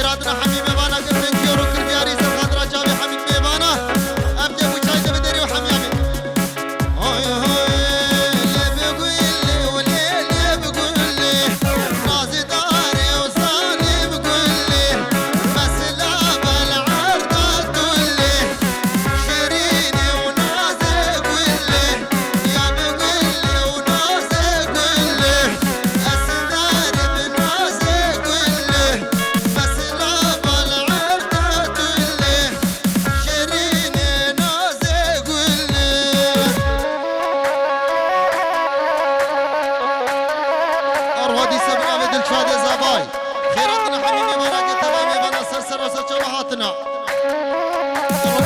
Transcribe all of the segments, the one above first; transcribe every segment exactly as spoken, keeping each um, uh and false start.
Hatina hemî mêvana girtin, kî ro kir diyarî ser xatira çavê hemî mêvana. Ev tê bû çay de bi derî û hemî hemî. Hay hay, lê bi gulê û lê lê bi gulê. Nazê darê û zanê bi gulê. Mesela bel erda gulê. Şirînê û nazê gulê. Ya bi gulê û nazê gulê. Esmer bi nazê gulê. Mesela bal erda gulê. Şirînê nazê gulê. Arwa dîse bi navê Dilşadê Zavay. Xêr hatina hemî mêvana ke tevayê mêvana ser sera ser çava hatina.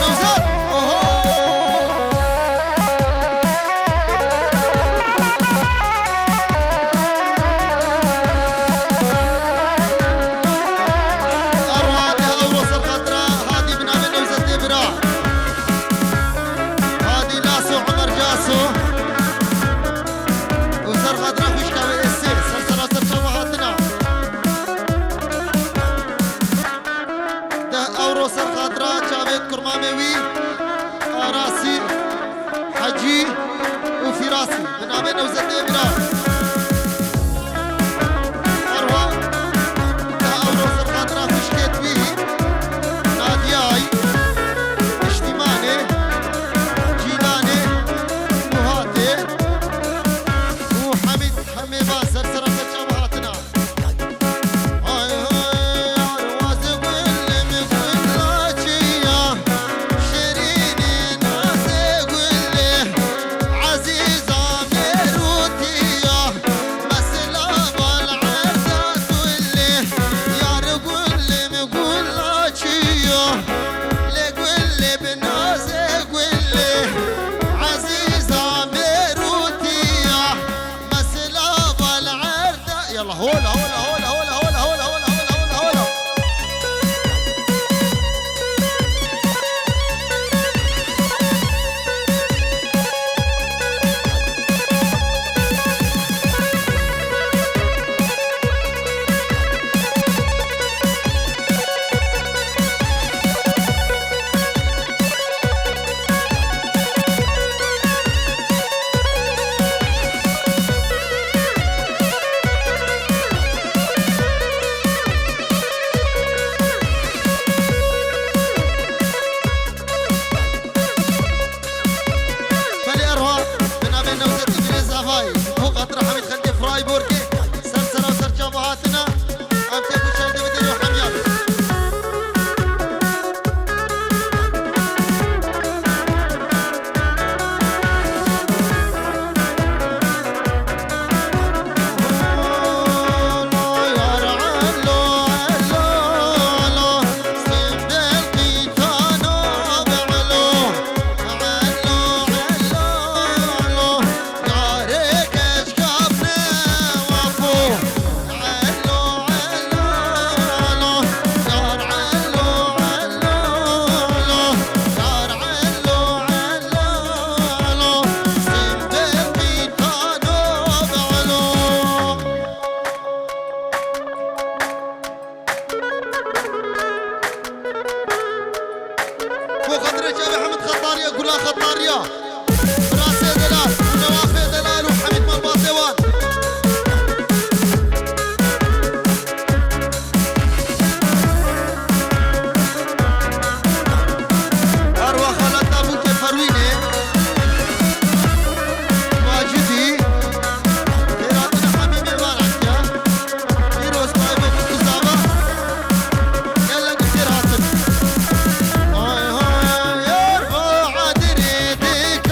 Newzat! Oho! Arwa de ewro ser xatira Hadî bi navê Newzatê bira. Hadî Laso, Omer Caso. Û ser xatira xwişka wê Esê, ser sera ser çava hatina. De ewro ser xatira çavê kurmamê wî, Arasî, Hecî û Fîrasî. Bi navê Newzetê bira. Arwa, de ewro ser xatira xwişkêt wî, Nadiyay, Niştîmanê, Cîlanê, Muhatê û Hemîd. Hemê van ser sera ser çava hatina. Hay hay, Arwaz gulê min gulaçiya, şirînê nazê gulê, ezîza mêrûtiya, mesela bal erda gulê, yar gulê min gulaçiya, lê gulê bi nazê gulê, ezîza mêrûtiya. Mesela bal erda. Yalla, hola, hola, hola. Belê Erwa, bi navê Newzet Îdrîs Zavayê, ji bo xatira Hemîd Xelkê Freiburgê, ser sera ser çava hatina, em tê ku çendê bidin û hemiya bin. Bo xatirê çavê Hemid Xetariya, Gula Xetariya. Birasê delal û newafê delal û Hemîd malbatê wan. Arwa xala Tabûkê Perwînê, Macidî, Hêratina Hemîmê Varakya, Pîroz Taybet û Kuzava, gelek bi xêr hatin. Hay hay, Erva Adirê dik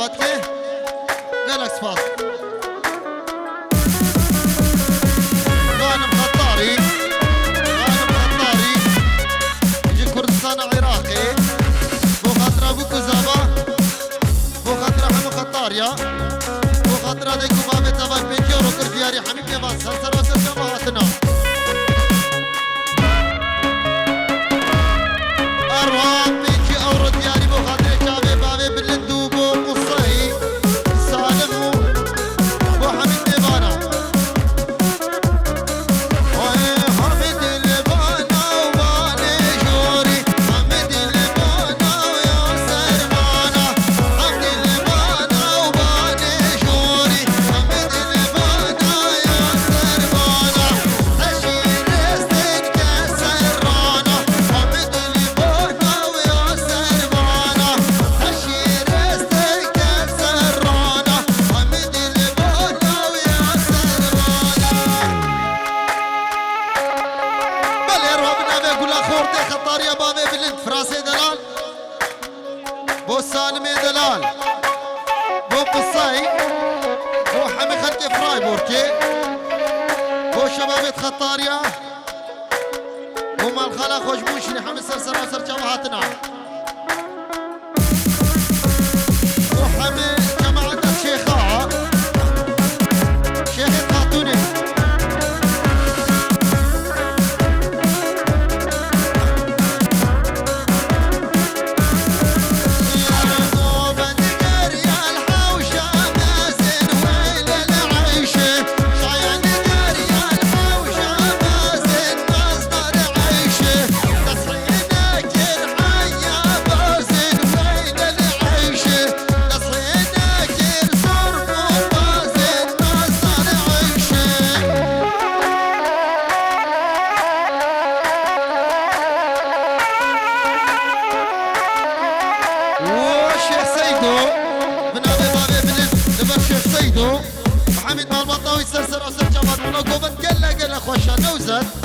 Gelek spas. Xanim Xetarî, Xanim Xetarî, ji Kurdistana Iraqê, bo xatira wî ku zava, bo xatira hemû Xetariya, bo xatira dayik û bavê te va pêncî euro kir diyarî hemî pêvan ser sera ser çava hatina. Erwa pêncî euro diyarî bo xatirê çavê bavê bilind û bo quseyî Salim û bo hemî mêvana. Oy, hemî dilbana û banê jorî, hemî dilbana û ya serbana, hemî dilbana û banê jorî, hemî dilbana ya serbana. Eşî rêz dike serrana, hemî dilbana û ya serbana. Eşî rêz dike serrana, hemî dilbana û ya serbana. Belê, erwa bi navê Gula Xortê Xetariya bavê bilind, Firasê Delal. Bo Salimê Delal. Bo Qusay. Bo hemî xelkê Freiburgê. Bo şebabê Xetariya. Bo malxala xwe ji Mûşinê hemî ser sera ser çava hatina. Bo hemî cemaeta Şêxa. Şêxê Xatûnê. Û Şêx Seydo, bi navê bavê bilind, li ber Şêx Seydo, Mihemîd malbata wî ser sera ser çava hatina, govend gele gele xweş e, Newzet.